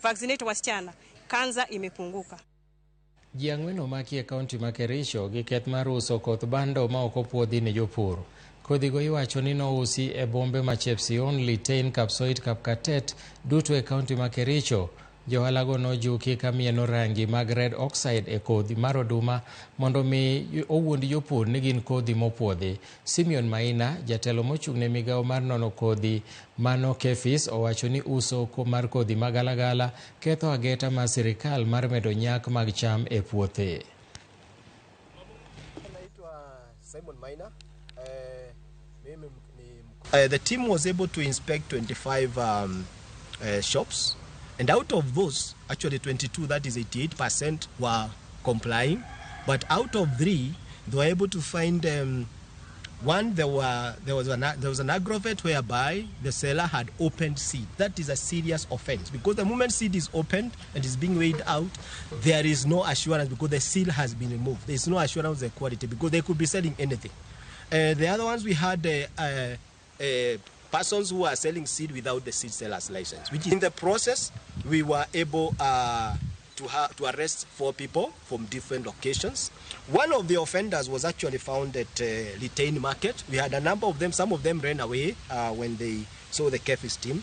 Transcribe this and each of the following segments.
Vaccinate wasichana, kansa imepunguka. Ji 4 omaki e kaunti ma Kericho gi keth mar uso koth bando ma ok opuodhi ne jopur. Kodhigo iwacho ni nousi e bombe ma Chepsion, Litein, Kapsoit, Kapkatet duto e kaunti ma Kericho. Johalago nojuki ka mieno rangi mag red oxide e kodhi mar oduma mondo mi owuond jopur ni gin kodhi mopuodhi. Simeon Maina, jatelo mochung' ne migawo mar nono kodhi mano KEPHIS, owacho ni uso mar kodhi magalagala ketho ageta mar sirikal mar medo nyak mag cham e puothe. Naitwa Simon Maina. Mimi ni the team was able to inspect 25 shops, and out of those, actually 22, that is 88%, were complying. But out of 3, they were able to find one. There was an agrovet whereby the seller had opened seed. That is a serious offense, because the moment seed is opened and is being weighed out, there is no assurance, because the seal has been removed. There is no assurance of the quality, because they could be selling anything. The other ones, we had persons who are selling seed without the seed seller's license. Which in the process, we were able to arrest 4 people from different locations. One of the offenders was actually found at Litein Market. We had a number of them. Some of them ran away when they saw the KEPHIS team.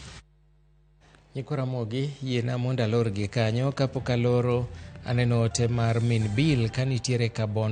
Nyikwa Ramogi, yiena mondo alor gi kanyo. Kapok aloro, aneno ote mar min Bill ka nitiere Kabondo.